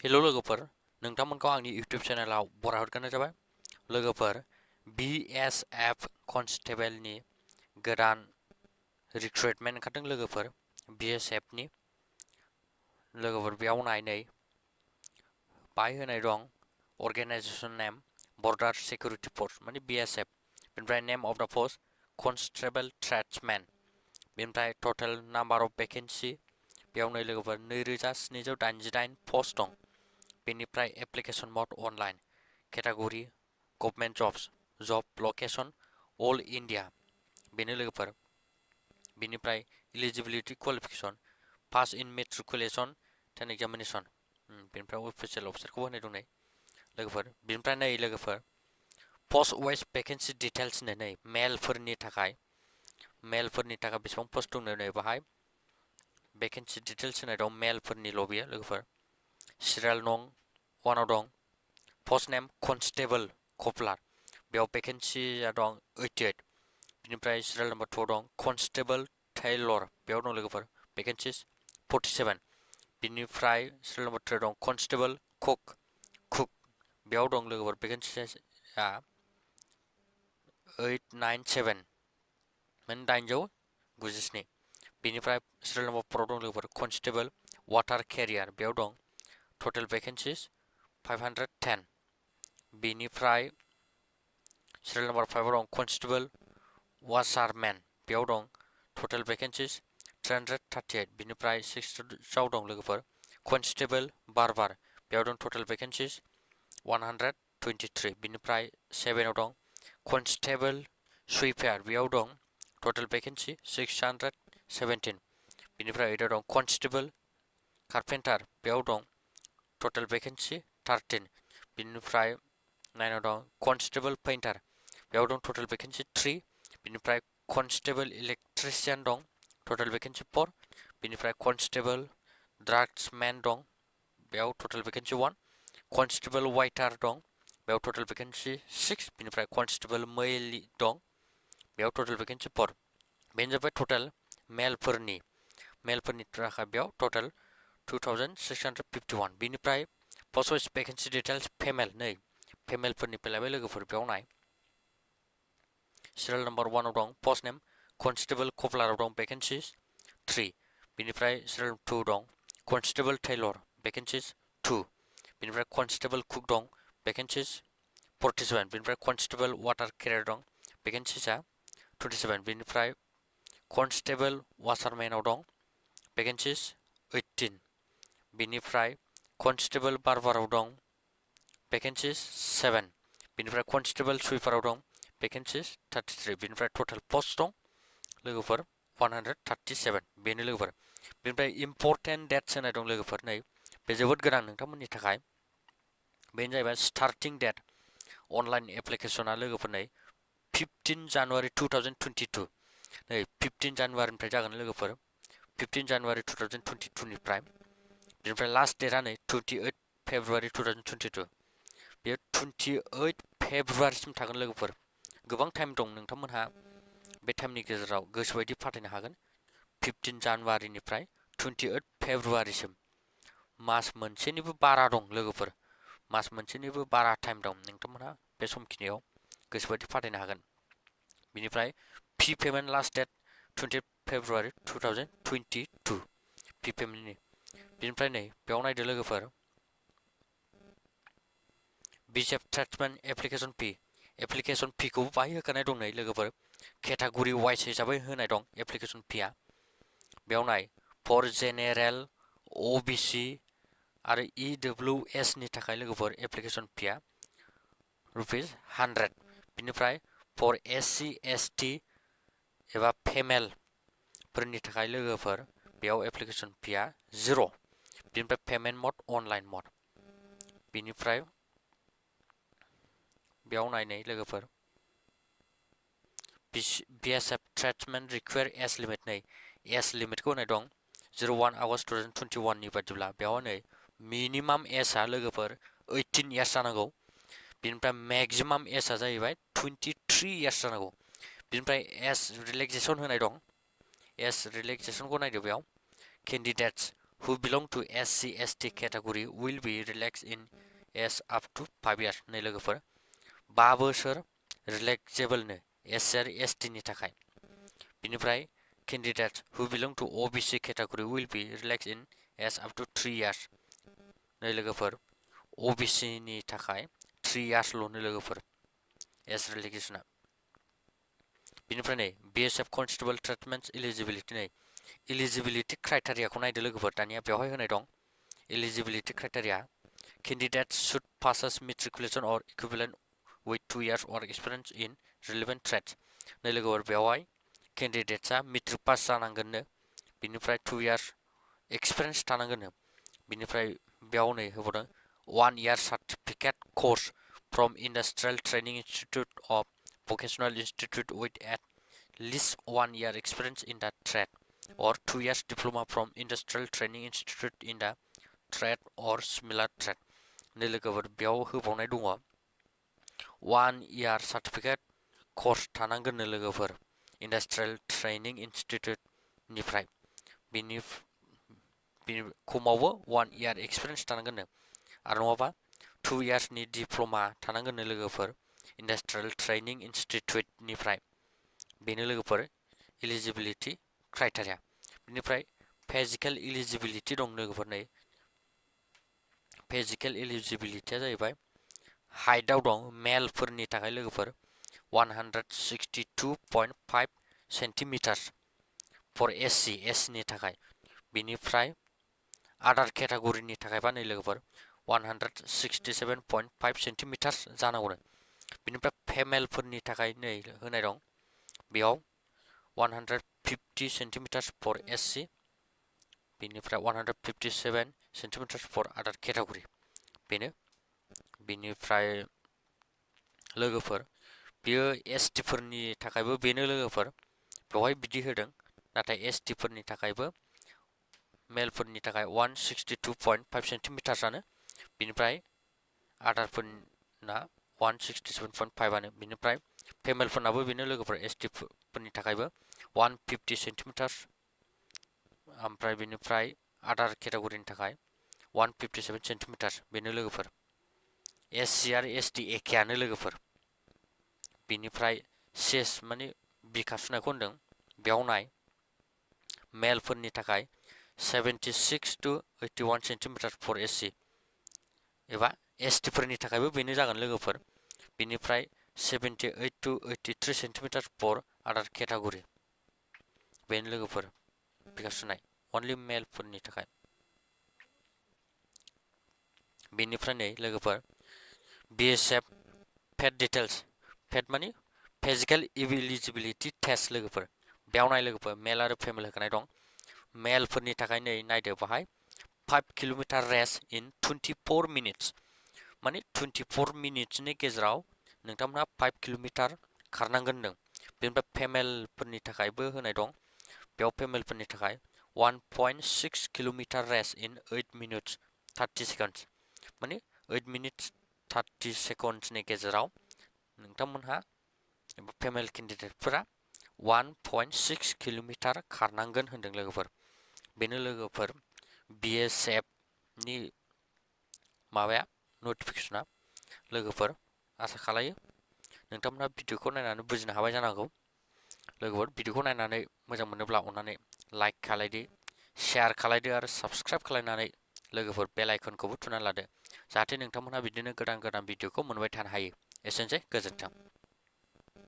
hello लोगोफोर नोंथांमोनखौ आंनि YouTube चेनेलाव बराय हरग्रोनाय जाबाय लोगोफोर BSF कनस्टेबलनि गोदान रिक्रुटमेन्ट ओंखारदों लोगोफोर BSF नि लोगोफोर बेयाव नायनै बाय होनाय दं organisation name border security force माने BSF बेनिफ्राय name of the post constable tradesman बेनिफ्राय टोटल नाम्बार अफ वेकेन्सी बेयाव नै लोगोफोर 2788 पोस्ट दं बेनिफ्राय application mode online category government jobs job location all India बेनो लोगोफोर बेनिफ्राय eligibility qualification pass in matriculation 10 examination बेनिफ्राय अफिशियल अफिसारखौ होनाय दं नै लोगोफोर बेनिफ्राय नै लोगोफोर पोस्ट वाइज वेकेन्सी डिटेल्स नै मेलफोरनि थाखाय बेसेबां पोस्ट दं नै बाहाय वेकेन्सी डिटेल्स होनाय दं मेलफोरनि लबिया लोगोफोर सिरियल नं 1 दं पोस्ट नेम कनस्टेबल कपलार बेयाव वेकेन्सीया दं 88 बिनिफ्राय सिरियल नम्बर 2 दं कनस्टेबल टेलर बेयाव दं लोगोफोर वेकेन्सीज 47 बिनिफ्राय सिरियल नम्बर 3 दं कनस्टेबल कुक बेयाव दं लोगोफोर वेकेन्सीया 897 माने 897 बिनिफ्राय सिरियल नम्बर 4 दं लोगोफोर कनस्टेबल वाटार केरियार बेयाव दं total vacancies 510 बेनिफ्राय serial number 5 दं constable washerman बेयाव दं total vacancies 338 बेनिफ्राय 6 आव दं लोगोफोर constable barber बेयाव दं total vacancies 123 बेनिफ्राय 7 आव दं constable sweeper बेयाव दं total vacancy 617 बेनिफ्राय 8 आव दं constable carpenter बेयाव दं total vacancy 13 बिनिफ्राय 9 आव दं constable painter बेयाव दं total vacancy 3 बिनिफ्राय constable electrician दं total vacancy 4 बिनिफ्राय constable draftsman दं बेयाव total vacancy 1 constable waiter दं बेयाव total vacancy 6 बिनिफ्राय constable male दं बेयाव total vacancy 4 बेनो जाबाय total मेलफोरनि थाखाय बेयाव total 2651 बिनिफ्राय post wise vacancy details female नै फेमेलफोरनि फैलायबाय लोगोफोर बेयाव नाय सिरियल नम्बर 1 आव दं पोस्ट नेम कनस्टेबल कपलाराव दं वेकेन्सीज 3 बिनिफ्राय सिरियल 2 दं कनस्टेबल टेलर वेकेन्सीज 2 बिनिफ्राय कनस्टेबल कुक दं वेकेन्सीज 47 बिनिफ्राय कनस्टेबल वाटार केरियर दं वेकेन्सीजआ 27 बिनिफ्राय कनस्टेबल वाशारमेनाव दं वेकेन्सीज 18 बिनिफ्राय कनस्टेबल बारबाराव दं वेकेन्सीज 7 बिनिफ्राय कनस्टेबल स्वीपाराव दं वेकेन्सीज 33 बिनिफ्राय टोटल पोस्ट दं लोगोफोर 137 बेनो लोगोफोर बिनिफ्राय इम्पोर्टेन्ट डेट्स होनाय दं लोगोफोर नै बे जोबोद गोनां नोंथांमोननि थाखाय बेनो जाहैबाय स्टार्टिं डेट अनलाइन एप्लिकेशना लोगोफोर नै 15 जानुवारि 2022 नै 15 जानुवारिनिफ्राय जागोन लोगोफोर 15 जानुवारि 2022 निफ्राय बिनिफ्राय लास्ट डेटआ नै 28 फेब्रुवारि 2022 बेयो 28 फेब्रुवारिसिम थागोन लोगोफोर गोबां टाइम दं नोंथांमोनहा बे टाइमनि गेजेराव गोसोबायदि फाथायनो हागोन 15 जानुवारिनिफ्राय 28 फेब्रुवारिसिम मास मोनसेनिबो बारा दं लोगोफोर मास मोनसेनिबो बारा टाइम दं नोंथांमोनहा बे समखिनियाव गोसोबायदि फाथायनो हागोन बिनिफ्राय फी पेमेन्ट लास्ट डेट 20 फेब्रुवारि 2022 फी पेमेन्टनि बिनिफ्राय नै बेयाव नायदो लोगोफोर BSF ट्रेड्समैन एप्लिकेशन फीखौ बाहाय होखानाय दं नै लोगोफोर कैटेगरी वाइज हिसाबै होनाय दं एप्लिकेशन फीआ बेयाव नाय फर जेनेरेल OBC आरो EWS नि थाखाय लोगोफोर एप्लिकेशन फीआ ₹100 बिनिफ्राय फर SC ST एबा फेमेल फोरनि थाखाय लोगोफोर बेयाव एप्लिकेशन फीआ 0 बिनिफ्राय पेमेन्ट मोड अनलाइन मोड बिनिफ्राय बेयाव नायनाय लोगोफोर BSF tradesman require age limit नै एज लिमिटखौ होनाय दं 01 आगस्ट 2021 नि बादिब्ला बेयाव नै मिनिमाम एजआ लोगोफोर 18 इयार्स जानांगौ बिनिफ्राय मैक्सिमाम एजआ जाहैबाय 23 इयार्स जानांगौ बिनिफ्राय एज रिलेक्सेसन होनाय दं एज रिलेक्सेसनखौ नायदो बेयाव candidates who belong to SC/ST category will be relaxed in age up to 5 years नै लोगोफोर 5 बोसोर रिलेक्सेबल नो SC आरो ST नि थाखाय बिनिफ्राय candidates who belong to OBC category will be relaxed in age up to 3 years नै लोगोफोर OBC नि थाखाय 3 years ल' नै लोगोफोर age relaxation बिनिफ्राय नै BSF Constable Tradesman eligibility नै eligibility criteria खौ नायदो लोगोफोर दानिया बेवहाय होनाय दं eligibility criteria candidates should possess matriculation or equivalent with 2 years or experience in relevant trades नै लोगोफोर बेवहाय candidates आ मेट्रिक पास जानांगोननो बिनिफ्राय 2 years experience थानांगोननो बिनिफ्राय बेयाव नै होबावदों 1 year certificate course from industrial training institute of vocational institute with at least 1 year experience in the trade or 2 years diploma from industrial training institute in the trade or similar trade नै लोगोफोर बेयाव होबावनाय दङ 1 year certificate course थानांगोननो लोगोफोर industrial training institute निफ्राय बिनि खमावबो 1 year experience थानांगोननो आरो नङाबा 2 years नि diploma थानांगोननो लोगोफोर industrial training institute निफ्राय बेनो लोगोफोर eligibility criteria बिनिफ्राय physical eligibility दं लोगोफोर नै physical eligibility आ जाहैबाय height आव दं male फोरनि थाखाय लोगोफोर 162.5 centimeters for SC नि थाखाय बिनिफ्राय other category नि थाखायबा नै लोगोफोर 167.5 centimeters जानांगौ बिनिफ्राय female फोरनि थाखाय नै होनाय दं बेयाव 150 centimeters for SC बिनिफ्राय 157 centimeters for other category बेनो बिनिफ्राय लोगोफोर बियो ST फोरनि थाखायबो बेनो लोगोफोर बेवहाय बिदि होदों नाथाय ST फोरनि थाखायबो मेल फोरनि थाखाय 162.5 centimeters आनो बिनिफ्राय आदार फोरना 167.5 आनो बिनिफ्राय फेमेल फोरनाबो बेनो लोगोफोर ST फोरनि थाखायबो 150 centimeters ओमफ्राय बिनिफ्राय आदार केटेगरिनि थाखाय 157 centimeters बेनो लोगोफोर SC आरो ST एखेयानो लोगोफोर बिनिफ्राय सेस माने बिखा सुनायखौ होनदों बेयाव नाय मेल फोरनि थाखाय 76 to 81 centimeters for SC एबा ST फोरनि थाखायबो बेनो जागोन लोगोफोर बिनिफ्राय 78 to 83 centimeters for other category बेनो लोगोफोर बिखा सुनाय only मेल फोरनि थाखाय बेनिफ्राय नै लोगोफोर BSF pet details pet माने physical eligibility test लोगोफोर बेयाव नाय लोगोफोर मेल आरो फेमेल होखानाय दं मेल फोरनि थाखाय नै नायदो बाहाय 5 किलोमीटर रेस इन 24 minutes माने 24 minutes नि गेजेराव नोंथांमोना 5 किलोमीटर खारनांगोन नों बेनिफ्राय फेमेल फोरनि थाखायबो होनाय दं बेयाव फेमेल फोरनि थाखाय 1.6 किलोमीटर रेस इन 8 minutes 30 seconds माने 8 minutes 30 seconds नि गेजेराव नोंथांमोनहा फेमेल कैंडिडेटफोरा 1.6 किलोमीटर खारनांगोन होनदों लोगोफोर बेनो लोगोफोर BSF नि माबाया नोटिफिकेशना लोगोफोर आसा खालायो नोंथांमोनहा भिडिअखौ नायनानै बुजिनो हाबाय जानांगौ लोगोफोर भिडिअखौ नायनानै मोजां मोनोब्ला अन्नानै लाइक खालायदो शेयार खालायदो आरो साबस्क्राइब खालायनानै लोगोफोर बेल आइकनखौबो थुना लादो जाहाथे नोंथांमोनहा बिदिनो गोदान भिडिअखौ मोनबाय थानो हायो एसेनोसै गोजोन्थों